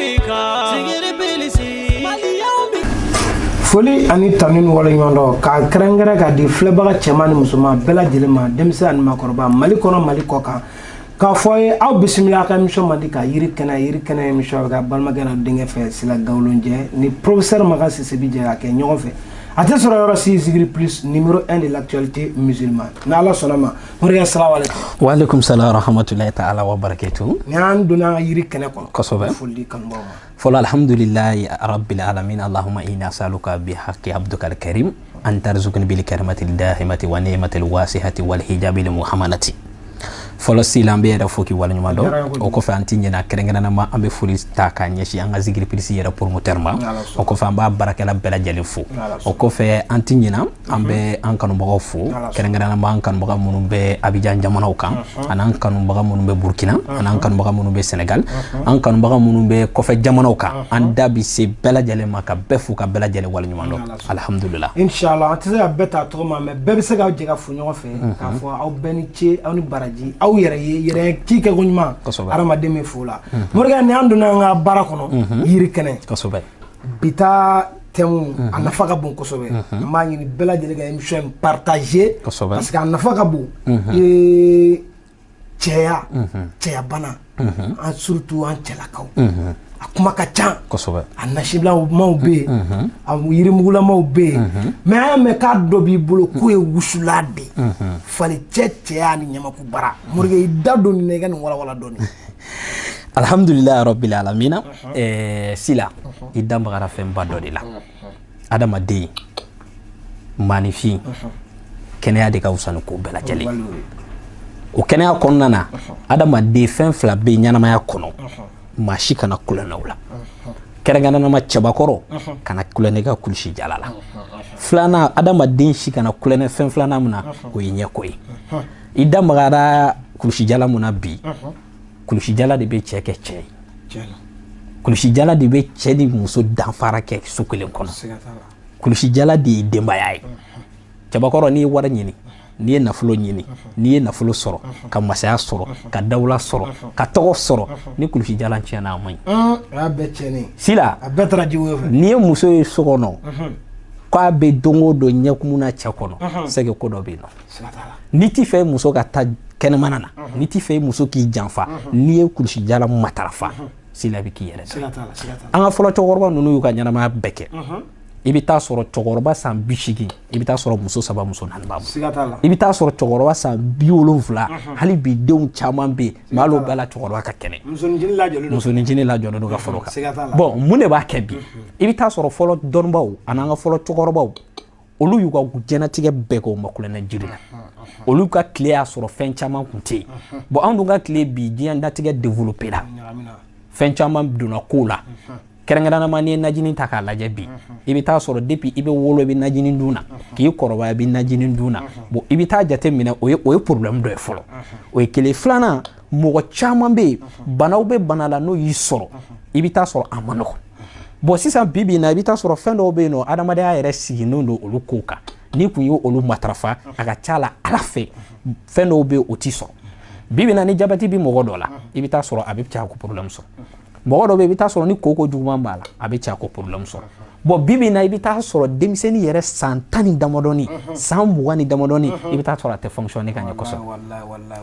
bɛ kan Zikiri Plus Maliyɛnw bɛ. Foli ani tanu ni waleɲumandɔn k'a kɛrɛnkɛrɛn k'a di filɛbaga cɛman ni musoman bɛɛ lajɛlen ma, denmisɛn ani maakɔrɔba, Mali kɔnɔ, Mali kɔ kan, k'a fɔ ye aw bisimila a ka émission mandi ka Yiri Kɛnɛ. Yiri Kɛnɛ émission a bɛ ka balimakɛ n'a denkɛ fɛ, Sila Gawulonjɛ ni professeur Makan Sise bi jɛ ka kɛ ɲɔgɔn fɛ. A tɛ sɔrɔ yɔrɔ si, Zikiri Plus, numéro 1 de l'actualité musulmane. N'Ala sɔnna ma, morikɛ, salamu aleykum. Waaleykum salam rahmatulahi ta'ala wa barakatuh. Ni an donna an ka Yiri Kɛnɛ kɔnɔ, foli di kanubaw ma. Fɔlɔ, alhamdulillahi rabbil alamin. Allahumma inna as'aluka bihaqqi abduka alkarim an tarzuqni bil karimati dahimati wa ni'mati alwasihati wal hijabi muhammadati. Fɔlɔ sila, an bɛ yɛrɛ fo k'i waleɲuman dɔn. O kɔfɛ, an ti ɲinɛ, kɛrɛnkɛrɛnnama an bɛ foli ta k'a ɲɛsin an ka Zikiri Plus yɛrɛ promoteur ma. O kɔfɛ, an b'a baarakɛla bɛɛ lajɛlen fo. O kɔfɛ, an ti ɲinɛ, an bɛ an kanubagaw fo, kɛrɛnkɛrɛnnama an kanubaga minnu bɛ Abidjan jamanaw kan, ani an kanubaga minnu bɛ Burkina, ani an kanubaga minnu bɛ Sénégal, an kanubaga minnu bɛ kɔfɛ jamanaw kan. An da bi se bɛɛ lajɛlen ma ka bɛɛ fo ka bɛɛ lajɛlen waleɲuman dɔn, alhamdulillah. Inshallah, an tɛ se ka bɛɛ ta tɔgɔ ma, mais bɛɛ bɛ se ka jɛ ka fo ɲɔgɔn fɛ k'a fɔ aw bɛɛ ni ce, aw ni baraji, aw yɛrɛ ye yɛrɛ ci kɛ ko ɲuman. Hadamaden bɛ fo la. Morikɛ, ni an donna an ka baara kɔnɔ, Yiri Kɛnɛ, bi ta thème, a nafa ka bon kosɛbɛ. An b'a ɲini bɛɛ lajɛlen ka émission in partager, parce que a nafa ka bon. Cɛya, cɛya bana, an surtout an cɛlakaw, a kuma ka ca. A nasibilamaw bɛ yen, a yirimugulamaw bɛ yen, mais an y'a mɛn k'a dɔ b'i bolo k'o ye wusula de ye, fali cɛ, cɛya ni ɲamaku bara. Morikɛ, i da don nin na, i ka nin walawala dɔɔni. Alhamdulillah rabbil alamina. Sila, i da magara fɛnba dɔ de la. Adamaden maanifin, kɛnɛya de ka fisa ni ko bɛɛ lajɛlen. O kɛnɛya kɔnɔna na, adamaden, fɛn fila bɛ yen ɲɛnamaya kɔnɔ, maa si kana kulonkɛ o la. Kɛrɛnkɛrɛnnama cɛbakɔrɔ kana kulonkɛ ka kulusi jala la. Filanan, adamaden si kana kulonkɛ fɛn filanan min na, o ye ɲɛko ye. I da magara kulusi jala mun na bi, kulusi jala de bɛ cɛ kɛ cɛ ye, kulusi jala de bɛ cɛ ni muso danfara kɛ so kelen kɔnɔ, kulusi jala de ye denbaya ye. Cɛbakɔrɔ, n'i ye wari ɲini, n'i ye nafolo ɲini, n'i ye nafolo sɔrɔ, ka masaya sɔrɔ, ka dawula sɔrɔ, ka tɔgɔ sɔrɔ, ni kulusi jala tiɲɛna, a man ɲi. O y'a bɛɛ tiɲɛnen. Sila, a bɛɛ taara jiwoyo fɛ. N'i ye muso ye so kɔnɔ k'a bɛ don o don ɲɛkumu na cɛ kɔnɔ, c'est que ko dɔ bɛ yen nɔ. N'i t'i fɛ muso ka taa kɛnɛmana na, n'i t'i fɛ muso k'i janfa, n'i ye kulusi jala matarafa, sila, bɛ k'i yɛrɛ. An ka fɔlɔ cɛkɔrɔba ninnu y'u ka ɲɛnamaya bɛɛ kɛ. I bɛ taa sɔrɔ cɛkɔrɔba san 80, i bɛ taa sɔrɔ muso saba, muso naani b'a bolo. I bɛ taa sɔrɔ cɛkɔrɔba san 70, hali bi denw caman bɛ yen, mais hali o bɛɛ la, cɛkɔrɔba ka kɛnɛ. Musoninjinin lajɔlen don ka fara o kan. Bon, mun de b'a kɛ bi? I bɛ taa sɔrɔ fɔlɔ dɔnnibaw ani an ka fɔlɔ cɛkɔrɔbaw, olu y'u ka diɲɛnatigɛ bɛɛ kɛ, u ma kulonkɛ jiri la. Olu ka tile y'a sɔrɔ fɛn caman tun tɛ yen. Bon, anw dun ka tile bi, diɲɛnatigɛ développé la, fɛn caman donna kow la. Kɛrɛnkɛrɛnnama, n'i ye najini ta k'a lajɛ bi, i bɛ taa sɔrɔ depuis i bɛ wolo, i bɛ najini dun na, k'i kɔrɔbaya, i bɛ najini dun na. Bon, i bɛ taa jate minɛ, o ye problème dɔ ye fɔlɔ. O ye kelen. Filanan, mɔgɔ caman bɛ yen, banaw bɛ bana la, n'o y'i sɔrɔ, i bɛ taa sɔrɔ a ma nɔgɔn. Bon, sisan bi bi in na, i bɛ taa sɔrɔ fɛn dɔw bɛ yen nɔ, adamadenya yɛrɛ sigilen don olu kow kan. N'i kun ye olu matarafa, a ka ca la Ala fɛ, fɛn dɔw bɛ yen, o t'i sɔrɔ. Bi bi in na, ni jabɛti bɛ mɔgɔ dɔ la, i bɛ taa sɔrɔ a bɛ caya ko problème sɔrɔ. Mɔgɔ dɔ bɛ yen, i bɛ taa sɔrɔ ni koko juguman b'a la, a bɛ caya ko problème sɔrɔ. Bon, bi bi in na, i bɛ taa sɔrɔ denmisɛnnin yɛrɛ san 10 ni damadɔni, san 20 ni damadɔni, i bɛ taa sɔrɔ a tɛ fonctionner ka ɲɛ kosɛbɛ,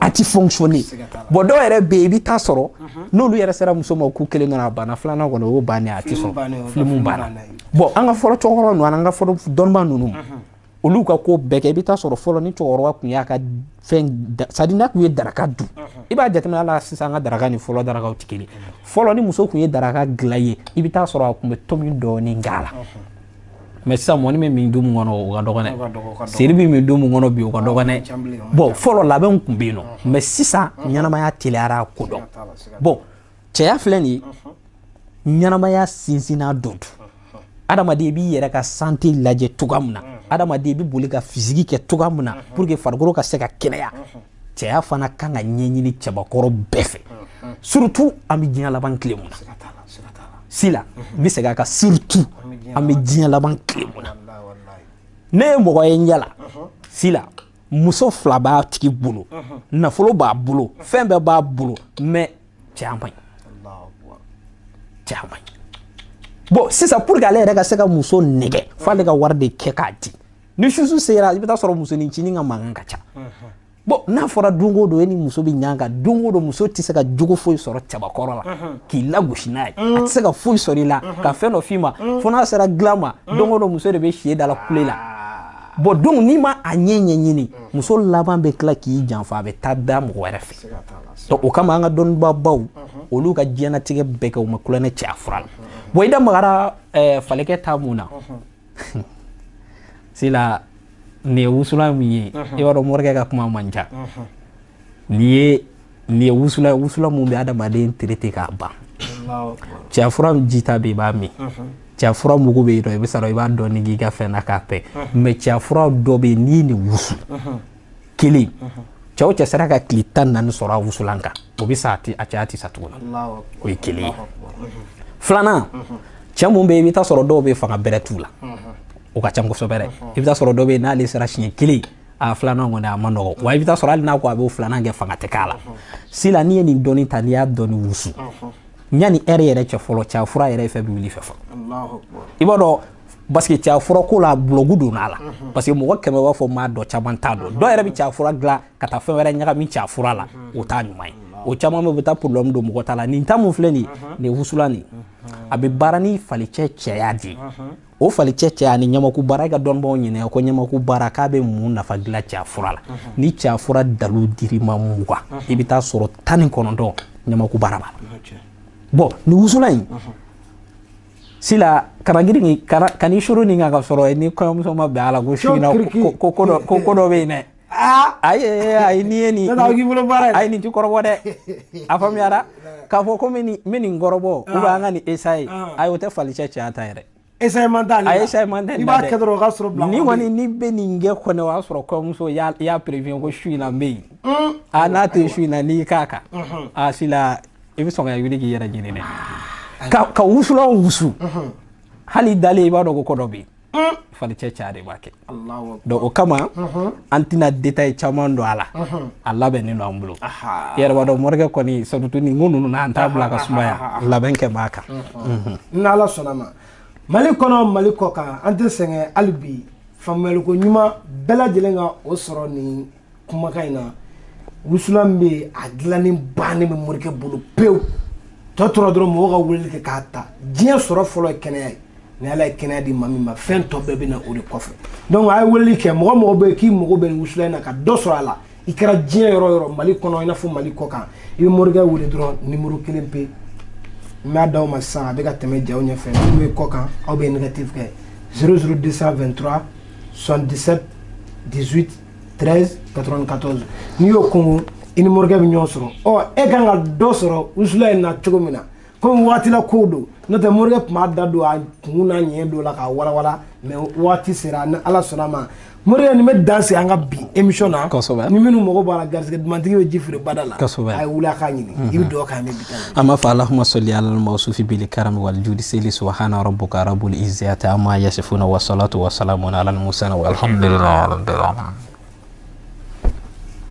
a ti fonctionner. Bon, dɔw yɛrɛ bɛ yen, i bɛ taa sɔrɔ n'olu yɛrɛ sera muso ma k'u kelen dɔrɔn, a banna. Filanan kɔni, o y'o bannen, a ti sɔrɔ, filimu banna. Bon, an ka fɔlɔ cɛkɔrɔba ninnu ani an ka fɔlɔ dɔnnibaa ninnu, olu ka ko bɛɛ kɛ, i bɛ taa sɔrɔ fɔlɔ ni cɛkɔrɔba tun y'a ka fɛn, c'est à dire n'a tun ye daraka dun, i b'a jateminɛ ala sisan, an ka daraka ni fɔlɔ darakaw tɛ kelen. Fɔlɔ, ni muso tun ye daraka dilan ye, i bɛ taa sɔrɔ a tun bɛ tomi dɔɔnin k'a la. Mais sisan, mɔni bɛ min du mun kɔnɔ, o ka dɔgɔn dɛ. Seri bɛ min du mun kɔnɔ bi, o ka dɔgɔn dɛ. Bon, fɔlɔ labɛnw tun bɛ yen nɔ, mais sisan ɲɛnamaya teliyara ko dɔn. Bon, cɛya filɛ nin ye, ɲɛnamaya sinsinna dɔ don. Adamaden, i b'i yɛrɛ ka santé lajɛ cogoya min na, adamaden, i bɛ boli ka physique kɛ cogoya min na pour que farikolo ka se ka kɛnɛya, cɛya fana kan ka ɲɛɲini cɛbakɔrɔ bɛɛ fɛ, surtout an bɛ diɲɛ laban tile mun na. Sila, n bɛ segin a kan, surtout an bɛ diɲɛ laban tile mun na. Ne ye mɔgɔ ye n ɲɛ la, Sila, muso fila b'a tigi bolo, nafolo b'a bolo, fɛn bɛɛ b'a bolo, mais cɛya man ɲi. Cɛya man ɲi. Bon, sisan, pour que ale yɛrɛ ka se ka muso nɛgɛ, f'ale ka wari de kɛ k'a di. Ni susu sera, i bɛ taa sɔrɔ musonin ncinin ka mankan ka ca. Bon, n'a fɔra don o don e ni muso bɛ ɲɔgɔn kan, don o don muso tɛ se ka jogo foyi sɔrɔ cɛbakɔrɔ la k'i lagosi n'a ye, a tɛ se ka foyi sɔrɔ i la ka fɛn dɔ f'i ma, fo n'a sera dilan ma, don o don muso de bɛ si e da la kule la. Bon, donc n'i ma a ɲɛ ɲɛɲini, muso laban bɛ tila k'i janfa, a bɛ taa da mɔgɔ wɛrɛ fɛ. Donc o kama, an ka dɔnnibabaw, olu ka diɲɛnatigɛ bɛɛ kɛ, u ma kulonkɛ cɛya fura la. Bon, i da magara falikɛ ta mun na sila, nin ye wusulan min ye, i b'a dɔn morikɛ ka kuma man ca. Nin ye wusulan, wusulan mun bɛ adamaden traité k'a ban. Cɛya fura jita bɛ yen, i b'a min. Cɛya fura mugu bɛ yen nɔ, i bɛ sɔrɔ i b'a dɔɔni k'i ka fɛn na k'a pɛ. Mais cɛya fura dɔ bɛ yen, n'i ye nin wusu kelen, cɛ o cɛ sera ka tile 14 sɔrɔ a wusulan kan, o bɛ sa, a tɛ a cɛya tɛ sa tuguni. O ye kelen ye. Filanan, cɛ mun bɛ yen, i bɛ taa sɔrɔ dɔw bɛ fanga bɛrɛ t'u la, o ka ca kosɛbɛ dɛ. I bɛ taa sɔrɔ dɔ bɛ yen, n'ale sera siɲɛ kelen, a filanan kɔni a ma nɔgɔ wa. I bɛ taa sɔrɔ hali n'a ko a b'o filanan kɛ, fanga tɛ k'a la. Sisan, n'i ye nin dɔɔni ta, n'i y'a dɔɔni wusu, yanni ɛri yɛrɛ cɛ fɔlɔ, cɛya fura yɛrɛ fɛ bɛ wuli fɛ fɔlɔ. I b'a dɔn, parce que cɛya fura ko la, bulɔgu donna a la, parce que mɔgɔ 100 b'a fɔ m'a dɔn, caman t'a dɔn. Dɔw yɛrɛ bɛ cɛya fura dilan ka taa fɛn wɛrɛ ɲagami cɛya fura la, o t'a ɲuman ye. O caman bɛ taa problème don mɔgɔ ta la. Nin ta mun filɛ nin ye, nin ye wusulan nin, a bɛ baara ni falicɛ cɛya de ye. O falicɛ cɛya ni ɲamaku baara, i ka dɔnnibaaw ɲininka ko ɲamaku baara k'a bɛ mun nafa dilan cɛya fura la. Ni cɛya fura dalu dir'i ma 20, i bɛ taa sɔrɔ 19 ɲamaku baara b'a la. Bon, nin wusulan in sila, kana girin kana n'i suru nin kan ka sɔrɔ ni kɔɲɔmuso ma bɛn a la ko su in na ko ko dɔ ko dɔ bɛ yen dɛ. Ayi, ayi, n'i ye nin, ayi, nin ti kɔrɔbɔ dɛ. A faamuyara k'a fɔ ko n bɛ nin kɔrɔbɔ ou bien an ka nin essayer. Ayi, o tɛ falicɛ cɛya ta yɛrɛ. Essayement t'ale la. A essayement tɛ. I b'a kɛ dɔrɔn o ka sɔrɔ bila. Ni kɔni ni bɛ nin kɛ kɔni, o y'a sɔrɔ kɔɲɔmuso i y'a prévu ko su in na n bɛ yen. A n'a tɛ su in na, n'i k'a kan, a sila, i bɛ sɔn ka wuli k'i yɛrɛ ɲini dɛ. Ka wusulan wusu, hali dalen, i b'a dɔn ko ko dɔ bɛ yen. Falicɛ cɛya de b'a kɛ. Donc o kama, an tɛna détail caman don a la, a labɛnnen don an bolo. I yɛrɛ b'a dɔn, morikɛ kɔni, surtout nin ko ninnu na, an t'a bila ka sumaya, labɛn kɛ b'a kan. N'Ala sɔnna ma, Mali kɔnɔ, Mali kɔ kan, an tɛ sɛgɛn hali bi, faamuyaliko ɲuman bɛɛ lajɛlen ka o sɔrɔ nin kumakan in na. Wusulan min bɛ yen, a dilanni bannen bɛ morikɛ bolo pewu. Tɔ tora dɔrɔn mɔgɔw ka weleli kɛ k'a ta. Diɲɛ sɔrɔ fɔlɔ ye kɛnɛya ye. Ni Ala ye kɛnɛya di maa min ma, fɛn tɔ bɛɛ bɛ na o de kɔfɛ. Donc a ye weleli kɛ. Mɔgɔ mɔgɔ bɛ yen k'i mago bɛ nin wusulan in na ka dɔ sɔrɔ a la, i kɛra diɲɛ yɔrɔ o yɔrɔ, Mali kɔnɔ i n'a fɔ Mali kɔ kan, i bɛ morikɛ wele dɔrɔn, numéro kelen pe n b'a d'aw ma sisan, a bɛ ka tɛmɛ jaw ɲɛfɛ. Minnu bɛ kɔ kan, aw bɛ négatif kɛ 00223 77 18 13 94. N'i y'o kɔngɔ, i ni morikɛ bɛ ɲɔgɔn sɔrɔ. Ɔ, e kan ka dɔ sɔrɔ wusulan in na cogo min na, komi waati la kow don, n'o tɛ morikɛ tun b'a da don a kun n'a ɲɛ dɔ la k'a walawala, mais waati sera. Ni Ala sɔnna a ma, morikɛ, nin bɛ dan sigi an ka bi émission na. Ni minnu mago b'a la, garisɛgɛ dumantigi bɛ ji feere bada la. A ye wuli a k'a ɲini. I bɛ dugawu k'an ye bi ta. An b'a fɔ allahumma salli ala al-mawsufi bil karami wal judi sili subhana rabbuka rabbul izzati amma yasifuna wa salatu wa salamun ala al-mursalin walhamdulillahi rabbil alamin.